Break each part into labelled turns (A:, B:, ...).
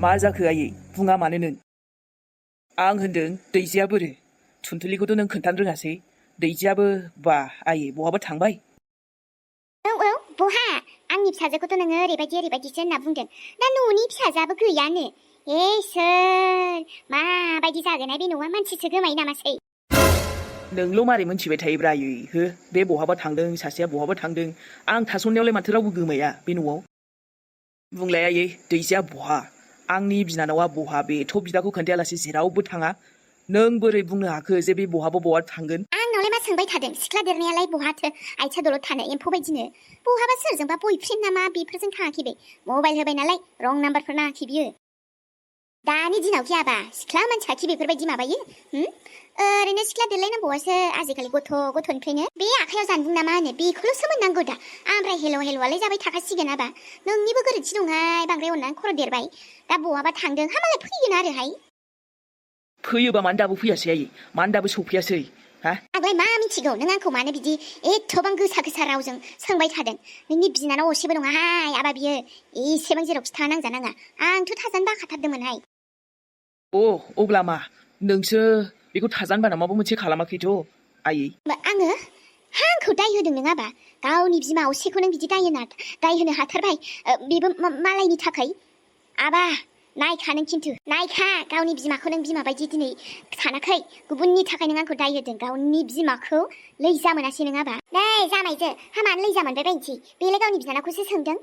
A: मा जाखो आयै बुङा मानो नों? आं होनदों दैजिया बोरो? थुनथुलिखौथ' नों खोन्थानो रोङासै। दैजियाबो बा आयै बहाबा थांबाय?
B: औ बहा आंनि फिसाजोखौथ' नोङो ओरैबायदिसो होनना बुंदों। दा न'नि फिसाजोआबो गैयानो। सोर माबायदि जागोनहाय बे न'आ, मानसिसो गोमायो नामासै?
A: नोंल' मारै मोनथिबाय थायोब्रा आयै हो? बे बहाबा थांदों, सासेया बहाबा थांदों। आं थासननायावलाय माथो रावबो गोमाया बे न'आव? बुंलाय आयै दैजिया बहा? आंनि बिनानावा बहा? बेथ' बिदाखौ खोन्थायालासे जेरावबो थाङा। नों बोरै बुंनो हाखो जे बे बहा थांगोन?
B: आंनावलाय मा सोंबाय थादों? सिख्ला देरनायालाय बहाथो आइथिं दलद थानो एम्फौ बायदिनो। बहाबा सोरजोंबा बयफ्रेन्ड नामा बेफोरजों थाङाखै बे। मबाइल होबाय नालाय रं नाम्बारफोर नाङाखै बियो। दानि दिनाव गियाबा सिख्ला मानसियाखि बेफोरबायदि माबायो? ओरैनो सिख्ला देरलायनांगौआसो आजिखालि गथ'निफ्रायनो। बे आखायाव जानबुं ना मा होनो बेखौल' सोमोननांगौ दा। ओमफ्राय हेल'आलाय जाबाय थाखासिगोन आबा। नोंनिबो गोरोन्थि दंहाय, बांद्राय अननानै खर' देरबाय। दा बहाबा थांदों, मालाय फैगोन आरोहाय।
A: फैयोबा मानो दाबो फैयासै आयै? मानो दाबो सफैयासै? हा?
B: आंलाय मा मिथिगौ नों आंखौ मानो बिदि एथ'बां गोसा रावजों सोंबाय थादों? नोंनि बिनानाव असेबो नङाहाय आबा बियो। एसेबां जेरावखि थाङा नांजानाङा। आंथ' थाजानो बाखाथारदोंमोनहाय।
A: अब्ला मा? नोंसो बेखौ थाजानो बाना माबा मोनसे खालामाखैथ' आयै?
B: आङो? आंखौ दाय होदों नों आबा? गावनि बिमा असेखौ नों बिदि दाय होनो हाथारबाय? बेबो मालायनि थाखाय? आबा नायखा नों खिन्थु नायखा, गावनि बिमाखौ नों बिमा बायदि दिनै सानाखै। गुबुननि थाखाय नों आंखौ दाय होदों। गावनि बिमाखौ लैजा मोनासै नों आबा। नै जामायजो, मानो लैजा मोनबाय बायनोसै? बेलाय गावनि बिनानावखौसो सोंदों।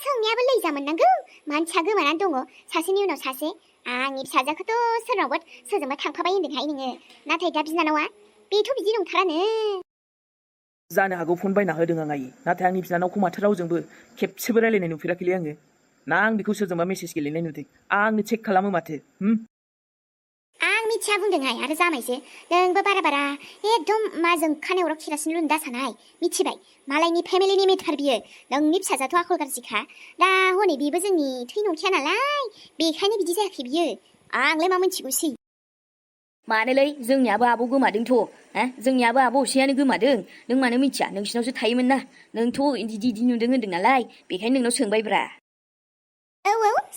B: सोंनायाबो लैजा मोननांगौ? मानसिया गोमानानै दङ सासेनि उनाव सासे। आंनि फिसाजोखौथ' सोरजोंबा थांफाबाय होनदोंहाय नोङो। नाथाय दा बिनानावा बेथ' बिदि नंथारानो।
A: जानो हागौ फन बायना होदों आं आयै। नाथाय आंनि बिनानावखौ माथो रावजोंबो खेबसेबो रायलायनाय नुफेराखैलै आङो। ना आं बेखौ सोरजोंबा मेसेज गेलेनाय नुदों? आंनो चेक खालामो माथो।
B: आं मिथिया बुंदोंहाय। आरो जामायसो नोंबो बारा एकदम माजों खानायाव केरासिन लुनो दासानाय मिथिबाय? मालायनि फेमिलिनि मेटार बियो। नोंनि फिसाजोआथ' आखल गाज्रिखा। दा हनै बेबो जोंनि थै नंखाया नालाय, बेखायनो बिदि जायाखै बियो। आंलाय मा मिथिगौसै?
C: मानोलै जोंनियाबो आब' गोमादोंथ'। जोंनियाबो आब' असेयानो गोमादों। नों मानो मिथिया? नोंसिनावसो थायोमोन ना। नोंथ' इदि नुदों होन्दों नालाय, बेखायनो नोंनाव सोंबायब्रा।
B: औ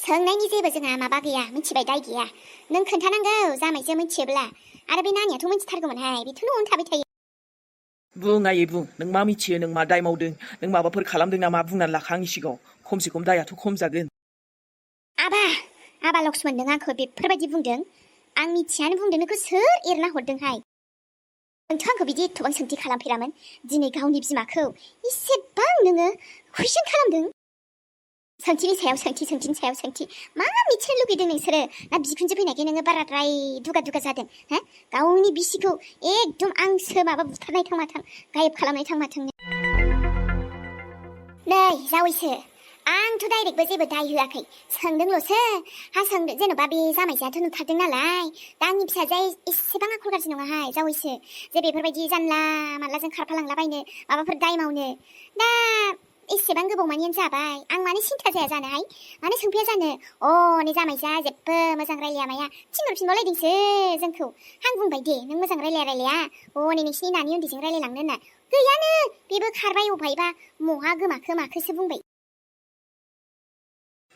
B: सोंनायनि जेबो जोंहा माबा गैया, मिथिबाय? दाय गैया। नों खोन्थानांगौ जामायजो मिथियोब्ला। आरो बे नानियाथ' मिथिथारगौमोनहाय, बेथ' न'आवनो थाबाय थायो।
A: बुं आयै बुं, नों मा मिथियो? नों मा दाय मावदों? नों माबाफोर खालामदों नामा? बुंनानै लाखा आंनि सिगाङाव। खमसे खम दायाथ' खम जागोन।
B: आबा लक्ष्मण नों आंखौ बेफोरबायदि बुंदों? आं मिथियानो बुंदों। नोंखौ सोर एरना हरदोंहाय? नोंथ' आंखौ बिदि एथ'बां सोंथि खालामफेरामोन। दिनै गावनि बिमाखौ इसेबां नोङो कुइसन खालामदों। सोंथिनि सायाव सोंथि। मा मिथिनो लुगैदों नोंसोरो? ना बिखुनजो फैनायखाय नोङो बाराद्राय दुगा जादों? गावनि बिसिखौ एकदम आंसो माबा बुथारनाय थां माथां, गायब खालामनाय थां माथां। नै जावैसो, आंथ' डाइरेक्टबो जेबो दाय होआखै, सोंदोंल'सो। सोंदों जेन'बा बे जामायजोआथ' नुथारदों नालाय। दा आंनि फिसाजोआ एसेबां आखल गाज्रि नङाहाय जावैसो, जे बेफोरबायदि जानला मानलाजों खारफालांलाबायनो, माबाफोर दाय मावनो। दा एसेबां गोबाव मानियानो जाबाय, आं मानो सिन्था जाया जानोहाय? मानो सोंफैया जानो? नै जामायजोआ जेबो मोजां रायलाया माया थिनहरफिनबावलायदोंसो जोंखौ। आं बुंबाय दे नों मोजां रायलाया नै नोंसिनि नानि उन्दैजों रायलायलांनो होनना। गैयानो, बेबो खारबाय अबहायबा महा गोमाखो माखोसो बुंबाय।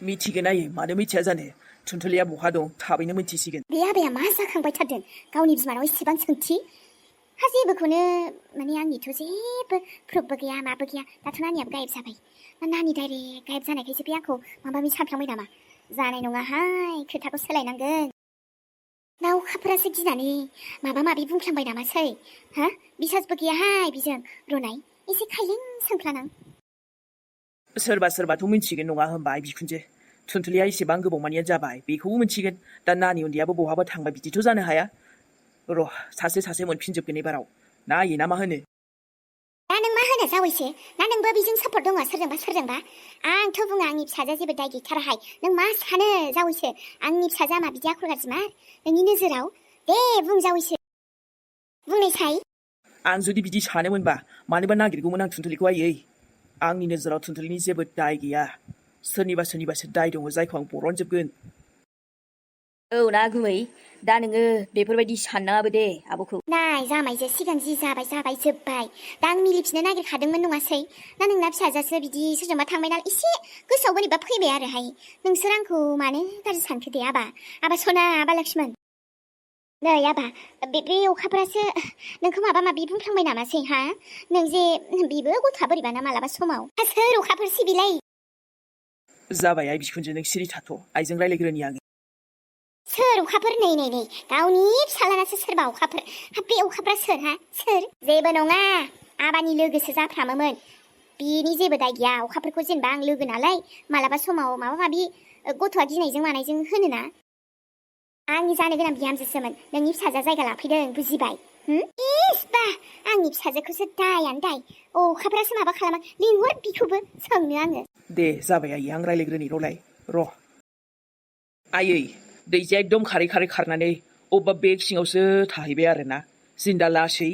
A: मिथिगोन आयै, मानो मिथिया जानो? थुनथुलिया बहा दं थाबैनो मिथिसिगोन।
B: बे आबाया मा जाखांबाय थादों? गावनि बिमानाव इसेबां सोंथि। जेबोखौनो माने आंनिथ' जेबो प्रुफबो गैया माबो गैया। दाथ' नानियाबो गायब जाबाय। नानि डाइरेक्ट गायब जानायखायसो बे आंखौ माबा माबि सानफ्लांबाय नामा? जानाय नङाहाय, खोथाखौ सोलायनांगोन। नावखाफोरासो गिनानै माबा माबि बुंफ्लांबाय नामासै? बिसासबो गैयाहाय बिजों। रनाय एसे खायलें सोंफ्लानां।
A: सोरबाथ' मिथिगोन नङा होमबा बिखुनजो? थुनथुलिया एसेबां गोबाव मानियानो जाबाय, बेखौबो मिथिगोन। दा नानि उन्दैयाबो बहाबा थांबाय, बिदिथ' जानो हाया। र' सासे मोनफिनजोबगोन एबाराव। ना आयै ना मा होनो?
B: दा नों मा होनो जावैसो? ना नोंबो बेजों सापर्ट दङ सोरजोंबा? आंथ' बुङो आंनि फिसाजोआ जेबो दाय गैथाराहाय। नों मा सानो जावैसो? आंनि फिसाजोआ मा बिदि आखल गाज्रि मा नोंनि नोजोराव? दे बुं जावैसो, बुंनायसाय।
A: आं जुदि बिदि सानोमोनबा मानोबा नागिरगौमोन आं थुनथुलिखौ आयै? आंनि नोजोराव थुनथुलिनि जेबो दाय गैया। सोरनिबासो दाय दङ, जायखौ आं बरनजोबगोन।
C: औ ना गुमै दा नोङो बेफोरबायदि साननाङाबो दे आब'खौ
B: नाय जामायजो सिगां जि जाबाय जोब्बाय दा आं मिलिफिननो नागिरखादोंमोन नङासै ना नोंना फिसाजोसो बिदि सोरजोंबा थांबाय नालाय एसे गोसोआव बोरैबा फैबाय आरोहाय नोंसोर आंखौ मानो गाज्रि सानखो दे आबा सना आबा लक्ष्मण नै आबा बे अखाफोरासो नोंखौ माबा माबि बुंफ्लांबाय नामासै हा नों जे बिबो गथ'आ बोरैबाना मालाबा समाव सोर अखाफोर सिबिलाय
A: जाबाय आइ बिखुनजो नों सिरि थाथ' आइजों रायलायग्रोनि आङो
B: सोर अखाफोर नै गावनि फिसालानासो सोरबा अखाफोर बे अखाफोरा सोर हा सोर जेबो नङा आबानि लोगोसो जाफ्रामोमोन बिनि जेबो दाय गैया अखाफोरखौ जेनेबा आं लोगो नालाय मालाबा समाव माबा माबि गथ'आ गिनायजों मानायजों होनोना आंनि जानो गोनां बिहामजोसोमोन नोंनि फिसाजोआ जायगा लाफैदों बुजिबाय इस बा आंनि फिसाजोखौसो दायानो दाय अखाफोरासो माबा खालामा लिंहर बिखौबो सोंनो आङो
A: दे जाबाय आइ आं रायलायग्रोनि र' आयै दैजिया एकदम खारै खारनानै अबेबा बेग सिङावसो थाहैबाय आरोना जिन्दालासै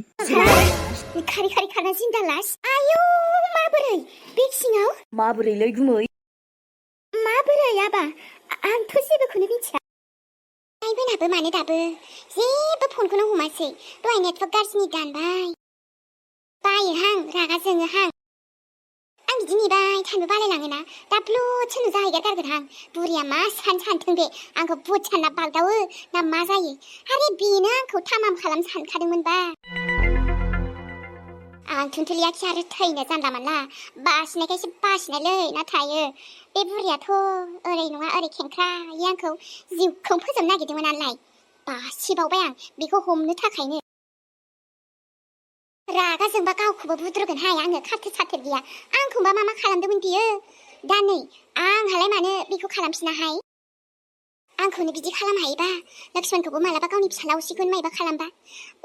B: खारै खारना जिन्दालास आयौ माबोरै बेग सिङाव
C: माबोरैलै गुमै
B: माबोरै आबा आंथ' जेबोखौनो मिथिया आइमोनाबो मानो दाबो जेबो फनखौनो हमासै दहाय नेटवर्क गाज्रिनि दानबाय बायोहां रागा जोङोहां आं बिदि नेबाय थानो बालायलाङोना दाब्ल'सो नुजाहैगारगारगोनहां बुरिया मा सानथों बे आंखौ बुट सानना बागदावो ना मा जायो आरे बेनो आंखौ थामाम खालामनो सानखादोंमोनबा आं थुनथुलियाखि आरो थैनो जानला मानला बासिनायखायसो बासिनायलै नाथाय बे बुरियाथ' ओरै नङा ओरै खेंख्रायै आंखौ जिउखौ फोजोबनो नागिरदोंमोन नालाय बासिबावबाय आं बेखौ हमनो थाखायनो रागा जोंबा गावखौबो बुद्रुगोनहाय आङो खाथो गैया आंखौबा मा खालामदोंमोन बियो दा नै आंहालाय मानो बेखौ खालामफिनाहाय आंखौनो बिदि खालामहायोबा लक्ष्मणखौबो मालाबा गावनि फिसाला असेखौनो मायबा खालामबा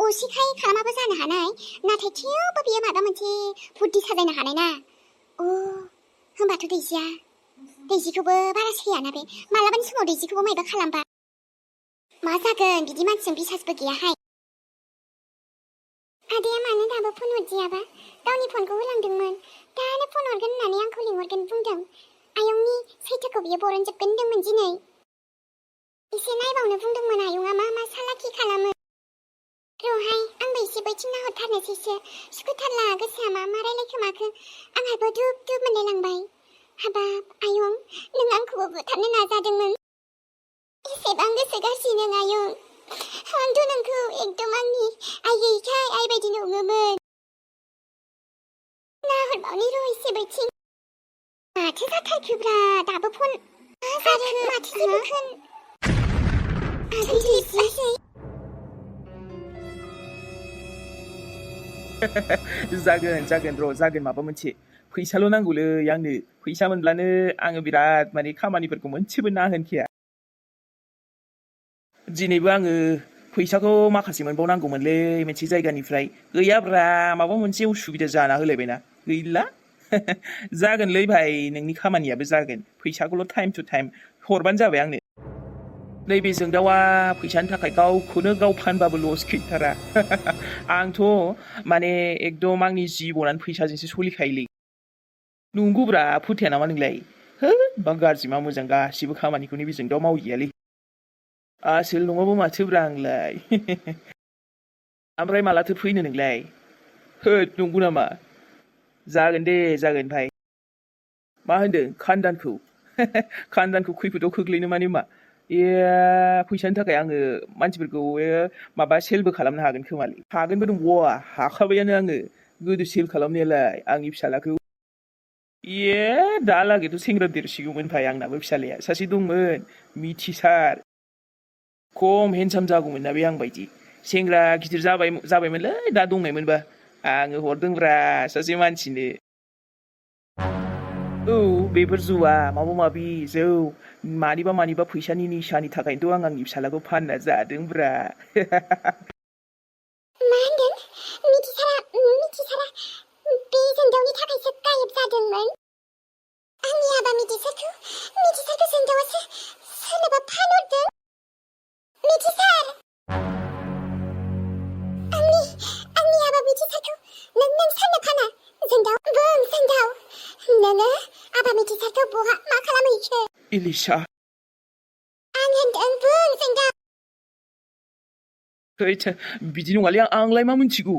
B: असेखाय खालामाबो जानो हानाय नाथाय थेवबो बियो माबा मोनसे बुद्धि साजायनो हानाय ना होमबाथ' दैजिखौबो बारा सैयाना बे मालाबानि समाव दैजिखौबो मायबा खालामबा मा जागोन बिदि मानसिजों बिसासबो गैयाहाय आदाया मानो दाबो फन हरदियाबा गावनि फनखौ होलांदोंमोन दानो फन हरगोन होननानै आंखौ लिंहरगोन बुंदों आयंनि सैथोखौ बियो बरनजोबगोन होनदोंमोन दिनै एसे नायबावनो बुंदोंमोन आयंआ मा सालाखि खालामो र'हाय आंबो एसे बैथिं नाहरथारनोसैसो सुखुथारला गोसोआ मा रायलायखो माखो आंहाबो दुब मोनलायलांबाय हाबाब आयं नों आंखौबो बुथारनो नाजादोंमोन एसेबां गोसो गाज्रि नों आयं आंथ' नोंखौ एकदम आंनि आइयैखाय आइ बायदि नङोमोन नाहरबावनि र' एसे बैथिं माथो जाथारखोब्रा दाबो फन माथो जेबो
A: जागोन माबा मोनसे फैसाल' नांगौलै आंनो फैसा मोनब्लानो आङो बिराद माने खामानिफोरखौ मोनसेबो ना होनखाया दिनैबो आङो फैसाखौ माखासे मोनबावनांगौमोनलै मोनसे जायगानिफ्राय गैयाब्रा माबा मोनसे उसुबिदा जाना होलायबायना गैला जागोनलै भाइ नोंनि खामानियाबो जागोन फैसाखौल' टाइम टु टाइम हरबानो जाबाय आंनो नैबे जोंदावा फैसानि थाखाय गावखौनो गाव फानबाबो लस गैथारा आंथ' माने एकदम आंनि जिबनानो फैसाजोंसो सोलिखायोलै नंगौब्रा फोथाया नामा नोंलाय बा गाज्रि मा मोजां गासिबो खामानिखौनो बे जोंदावा मावहैयालै आसोल नङाबो माथोब्रा आंलाय ओमफ्राय मालाथो फैनो नोंलाय होद नंगौ नामा जागोन दे जागोन भाइ मा होनदों खान्दानखौ खैफोदाव खोख्लैनो माने मा फैसानि थाखाय आङो मानसिफोरखौ माबा सेलबो खालामनो हागोन खोमालै हागोनबो दंबावा हाखाबायानो आङो गोदो सेल खालामनायालाय आंनि फिसालाखौ दालागैथ' सेंग्रा देरसिगौमोन भाइ आंनाबो फिसालाया सासे दंमोन मिथिसार खम हेन्डसाम जागौमोन ना बे आं बायदि सेंग्रा गिदिर जाबायमोनलै दा दंनायमोनबा आङो हरदोंब्रा सासे मानसिनो बेफोर जौआ माबा माबि जौ मानिबा फैसानि निसानि थाखायनोथ' आं आंनि फिसालाखौ फानना जादोंब्रा
B: मा होनदों मिथिसारा बे जोंदावनि थाखायसो गायब जादोंमोन आंनि हाबा मिथिसारखौ जोंदावासो सोरनोबा फानहरदों मिथिसार आंनि हाबा मिथिसारखौ नों सोरनो फाना जोंदाव बुं जोंदाव नोङो हाबा मिथिसारखौ बहा मा खालामहैखो
A: इलिशा
B: आं होनदों बुं जों दा
A: बिदि नङालै आंलाय मा मिथिगौ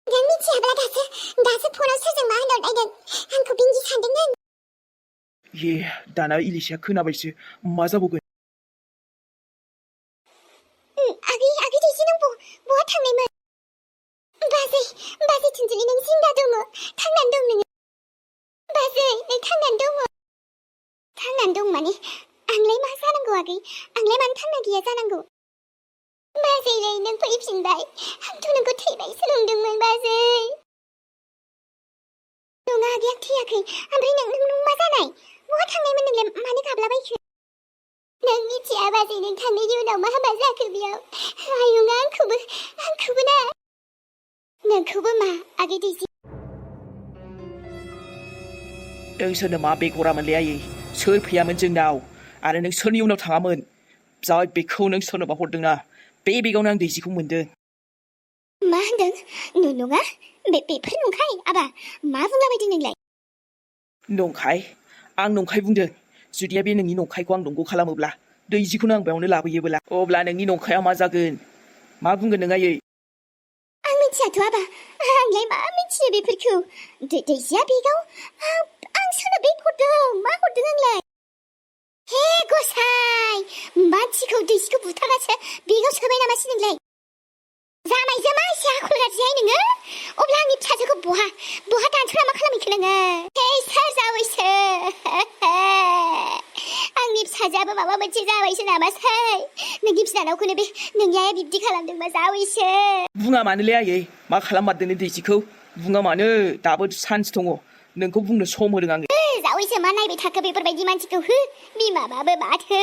B: नों मिथियाब्ला दासो फनाव सोरजों मा होनहरनायदों आंखौ बिंगि सानदों नों
A: ये दाना इलिसाया खोनाबायसो मा जाबावगोन
B: आगै दैसि नों बहा थांनायमोन बाजै थुनजुलि नों जिंदा दङ थांनानै दं नोङो बाजै नों थांनानै दं माने आंलाय मा जानांगौ आगै आंलाय मानो थांना गैया जानांगौ बाजैलै नों फैफिनबाय आंथ' नोंखौ थैबायसो नंदोंमोन बाजै नङा आगै आं थैयाखै ओमफ्राय नों मा जानाय बहा थांनायमोन नोंलाय मानो गाबलाबायखो नों मिथिया बाजै नों थांनायनि उनाव मा हाबा जाखो बेयाव आयुङा आंखौबो ना नोंखौबो मा आगै दैसि
A: नों सोरनो मा बेगरामोनलै आयै सोर फैयामोन जोंनाव आरो नों सोरनि उनाव थाङामोन जाय बेगखौ नों सोरनोबा हरदोंना बे बेगावनो आं दैसिखौ मोनदों
B: मा होनदों नङा बेफोर नंखाय आबा मा बुंलाबायदों नोंलाय
A: नंखाय आं नंखाय बुंदों जुदिया बे नोंनि नंखायखौ आं नंगौ खालामोब्ला दैजिखौनो आं बेयावनो लाबोयोबोला अब्ला नोंनि नंखाया मा जागोन मा बुंगोन नों आयै
B: आं मिथियाथ' आबा आंलाय मा मिथियो बेफोरखौ दैजिया बेगाव आं सोरनो बेग हरदों मा हरदों आंलाय हे गसाय मानसिखौ दैजिखौ बुथारासो बेगाव सोबाय नामासै नोंलाय जामायजो मा एसे आखल गाज्रिहाय नोङो अब्ला आंनि फिसाजोखौ बहा दानस'ना मा खालामहैखो नोङो हे सोर जावैसो आंनि फिसाजोआबो माबा मोनसे जाबायसो नामासै नोंनि बिनानावखौनो बे नोंनि आइया बिब्दि खालामदोंबा जावैसो
A: बुङा मानोलै आयै मा खालाममारदों नों दैजिखौ बुङा मानो दाबो चान्स दङ नोंखौ बुंनो सम होदों आङो
B: जावैसो मा नायबाय थाखो बेफोरबायदि मानसिखौ हो बिमाबाबो माथो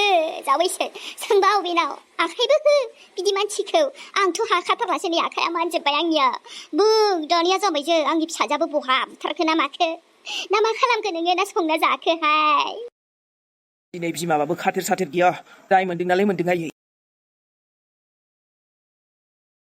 B: जावैसो सोंबा अबेनाव आखाइबो हो बिदि मानसिखौ आंथ' हाखाथारासो नै आखाइया मानजोब्बाय आंनिया बुं दानिया जाबायसो आंनि फिसाजोआबो बहा बुथारखो ना माखो ना मा खालामखो नोङो ना संना जाखोहाय
A: दिनै बिमाबाबो खाथेर साथेर गैया दाय मोनदों नालाय मोनदों आयै